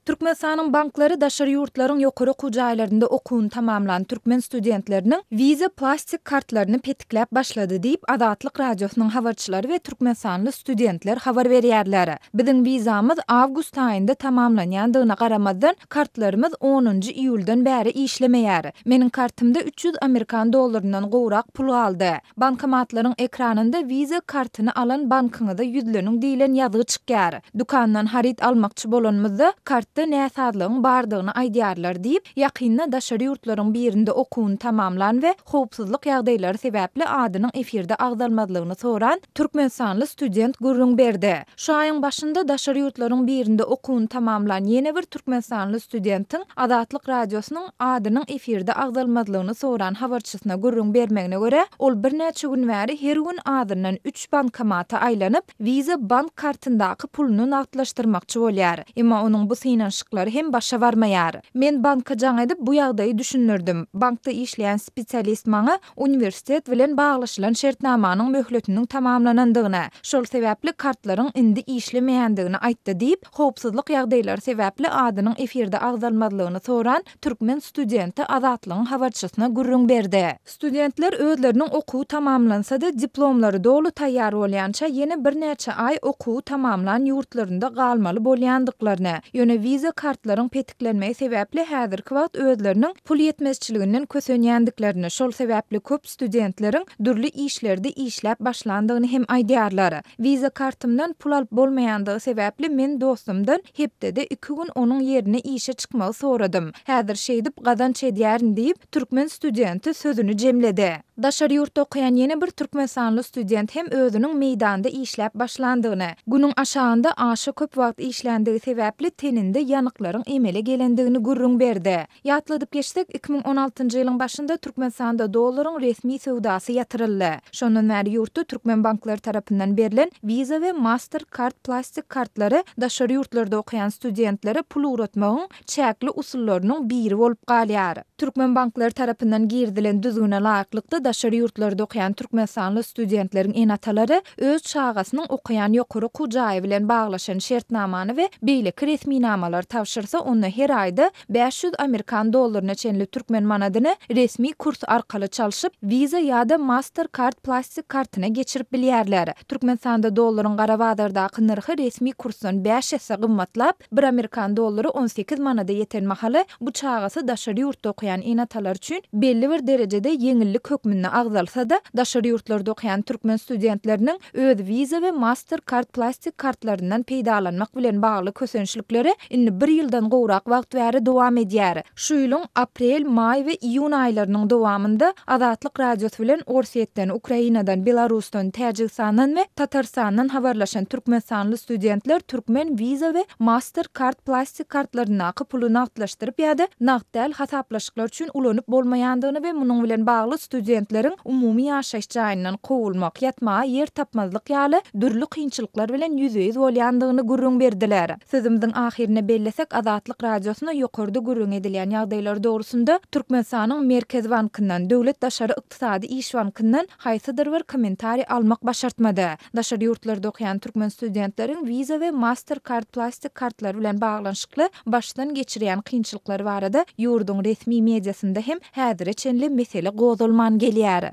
Türkmenistanyň banklary daşary ýurtlaryň ýokary okuw jaýlarynda okuwyny tamamlan türkmen studentleriniň Visa plastik kartlaryny petikläp başlady diýip, Azatlyk Radiosynyň habarçylary we türkmenistanly studentler habar berýärler. Biziň wizamyz awgust aýynda tamamlanýandygyna garamazdan, kartlarymyz onunjy iýuldan bäri işlemeýär. Meniň kartymda 300 amerikan dollaryndan gowrak pul galdy. Bankomatlaryň ekranynda Visa kartyny alan bankyňyza ýüzleniň diýlen ýazgy çykýar. Dükandan haryt almakçy bolanymyzda, kartda näsazlygyň bardygyny aýdýarlar diýip, ýakynda daşary ýurtlaryň birinde okuwyny tamamlan we howpsuzlyk ýagdaýlary sebäpli adynyň efirde agzalmazlygyny soran türkmenistanly student gürrüň berdi. Şu aýyň başynda daşary ýurtlaryň birinde okuwyny tamamlan ýene bir türkmenistanly studentiň Azatlyk Radiosynyň adynyň efirde agzalmazlygyny soran habarçysyna gürrüň bermegine görä, ol birnäçe gün bäri her gün azyndan üç bankomata aýlanyp, Visa bank kartyndaky puluny nagtlaşdyrmakçy bolýar. Emma onuň bu synanyşyklary hem başa barmaýar. Men banka jaň edip, bu ýagdaýy düşündirdim. Bankda işleýän spesialist maňa uniwersitet bilen baglaşylan şertnamanyň möhletiniň tamamlanandygyny, şol sebäpli kartlaryň indi işlemeýändigini aýtdy diýip, howpsuzlyk ýagdaýlary sebäpli adynyň efirde agzalmazlygyny soran türkmen studenti Azatlygyň habarçysyna gürrüň berdi. Studentler özleriniň okuwy tamamlansa-da, diplomlary doly taýýar bolýança ýene birnäçe aý okuwy tamamlan ýurtlarynda galmaly bolýandyklaryny, ýöne wiza kartlaryň petiklenmegi sebäpli häzirki wagt özleriniň pul ýetmezçiliginden kösenýändiklerini, şol sebäpli köp studentleriň dürli işlerde işläp başlandygyny hem aýdýarlar. Wiza kartymdan pul alyp bolmaýandygy sebäpli men dostumdan hepdede iki gün onuň ýerine işe çykmagy soradym. Häzir şeýdip gazanç edýärin diýip, türkmen studenti sözüni jemledi. Daşary ýurtda okaýan ýene bir türkmenistanly student hem özüniň meýdanda işläp başlandygyny, günüň aşagynda aşa köp wagt işländigi sebäpli teninde ýanyklaryň emele gelendigini gürrüň berdi. Ýatladyp geçsek, 2016-njy ýylyň başynda Türkmenistanda dollaryň resmi söwdasy ýatyryldy. Şondan bäri ýurtda türkmen banklary tarapyndan berlen Visa we Master Card plastik kartlary daşary ýurtlarda okaýan studentlere pul ugratmagyň çäkli usullarynyň biri bolup galýar. Türkmen banklary tarapyndan girizilen düzgüne laýyklykda, daşary ýurtlarda okaýan türkmenistanly studentleriň ene-atalary öz çagasynyň okaýan ýokary okuw jaýy bilen baglaşan şertnamany we beýleki resminamalary tabşyrsa, onda her aýda 500 amerikan dollaryna çenli türkmen manadyny resmi kurs arkaly çalşyp, Visa ýa-da Mastercard plastik kartyna geçirip bilýärler. Türkmenistanda dollaryň gara bazardaky nyrhy resmi kursdan bäş esse gymmatlap, Bir amerikan dollary 18 manada ýeten mahaly, bu çagasy daşary ýurtda okaýan ene-atalar üçin belli bir derejede ýeňillik hökmünde agzalsa-da, daşary ýurtlarda okaýan türkmen studentleriniň öz Visa we Mastercard plastik kartlaryndan peýdalanmak bilen bagly kösençlikleri indi bir ýyldan gowrak wagt bäri dowam edýär. Şu ýylyň aprel, maý we iýun aýlarynyň dowamynda Azatlyk Radiosy bilen Orsýetden, Ukrainadan, Belarusdan, Täjigistandan we Tatarystandan habarlaşan türkmenistanly studentler türkmen Visa we Master Card plastik kartlaryndaky puly nagtlaşdyryp ýa-da nagt däl hasaplaşyklar üçin ulanyp bolmaýandygyny we munuň bilen bagly studentleriň umumy ýaşaýyş jaýyndan kowulmak, ýatmaga ýer tapmazlyk ýaly dürli kynçylyklar bilen ýüzbe-ýüz bolýandygyny gürrüň berdiler. Sözümiziň ahyrynda bellesek, Azatlyk Radiosyna ýokarda gürrüň edilýän ýagdaýlar dogrusynda Türkmenistanyň Merkezi bankyndan, Döwlet daşary ykdysady iş bankyndan haýsydyr bir kommentariý almak başartmady. Daşary ýurtlarda okaýan türkmen studentleriň Visa we Mastercard plastik kartlary bilen baglanyşykly başdan geçirýän kynçylyklary barada ýurduň resmi mediasynda hem häzire çenli mesele gozgalman gelýär.